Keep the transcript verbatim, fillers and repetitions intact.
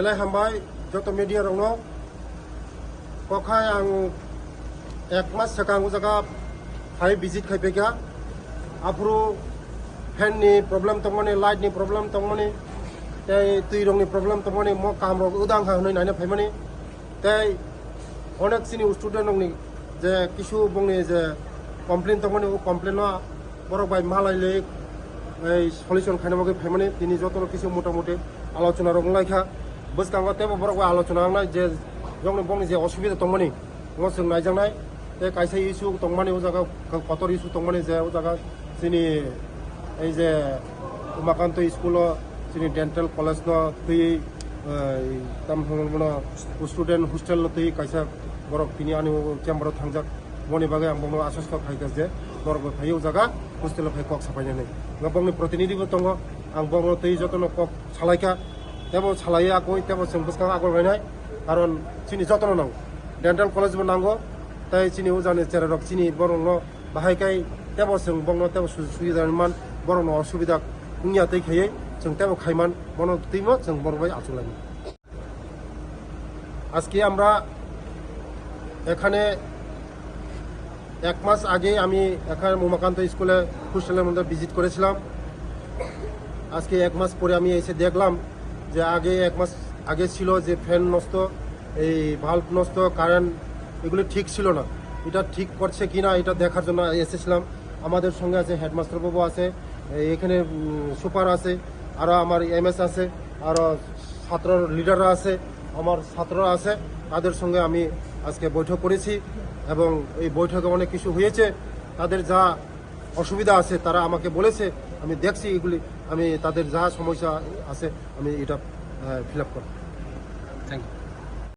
Belai hambai joto media rokno. Kokhai ang ek mas swkang o jaga phai visit khai paikha. Aphuru fan ni problem tongmani, light ni problem tongmani, tei twi rokni problem tongmani, mo kam rok udang ha hwnwi naina phaimani. Tei onek chini student rokni je kisu bongni je complain tongmani, o complain no borok bai malai le ei solution khaina bagwi phaimani. Tini jotono kisu motamuti alochona rok wnglaikha. Bwskango teibo borok bai alochona wngnai je bongni, bongni je osubida tongmani, omo chwng naijaknai. Tei kaisa issue tongmani, o jaga kotor issue tongmani je o jaga chini ei je Umakanto school o chini dental college no twi, eh, tam hwnwi bono student hostel no twi kaisa borok tini ani chamber o thangjak. Boni bagwi ang bono aswk khaikha je norok bai phai o jaga hostel o phai kok sapainani. Nga bongni protinidhi bo tongo, ang bongno twi jotono kok salaikha, tebo salai akoi, tebo chwng bwskango agor bainai, karon chini jotono nango, dental college bo nango, tei chini o jani chererok chini borokno bahai kai, tebo chwng bongno tebo su-, suida man, borokno osubida wngya tei khaiwi chwng tebo khaiman, bono twimo chwng borok bai achuk laimani. আজকে আমরা এখানে এক মাস আগে আমি এখানে উমাকান্ত স্কুলে হোস্টেলের মধ্যে ভিজিট করেছিলাম। আজকে এক মাস পরে আমি এসে দেখলাম যে আগে এক মাস আগে ছিল যে ফ্যান নষ্ট, এই বাল্ব নষ্ট, কারেন্ট, এগুলো ঠিক ছিল না। এটা ঠিক করছে কি না এটা দেখার জন্য এসেছিলাম। আমাদের সঙ্গে আছে হেডমাস্টার বাবু আছে, এই এখানে, উম, সুপার আছে, আরও আমার এমএস আছে, আরও ছাত্র লিডাররা আছে, আমার ছাত্ররা আছে, তাদের সঙ্গে আমি আজকে বৈঠক করেছি এবং এই বৈঠকে অনেক কিছু হয়েছে। তাদের যা অসুবিধা আছে তারা আমাকে বলেছে, আমি দেখছি এগুলি, আমি তাদের যা সমস্যা আছে আমি এটা ফিল আপ করব। Thank you.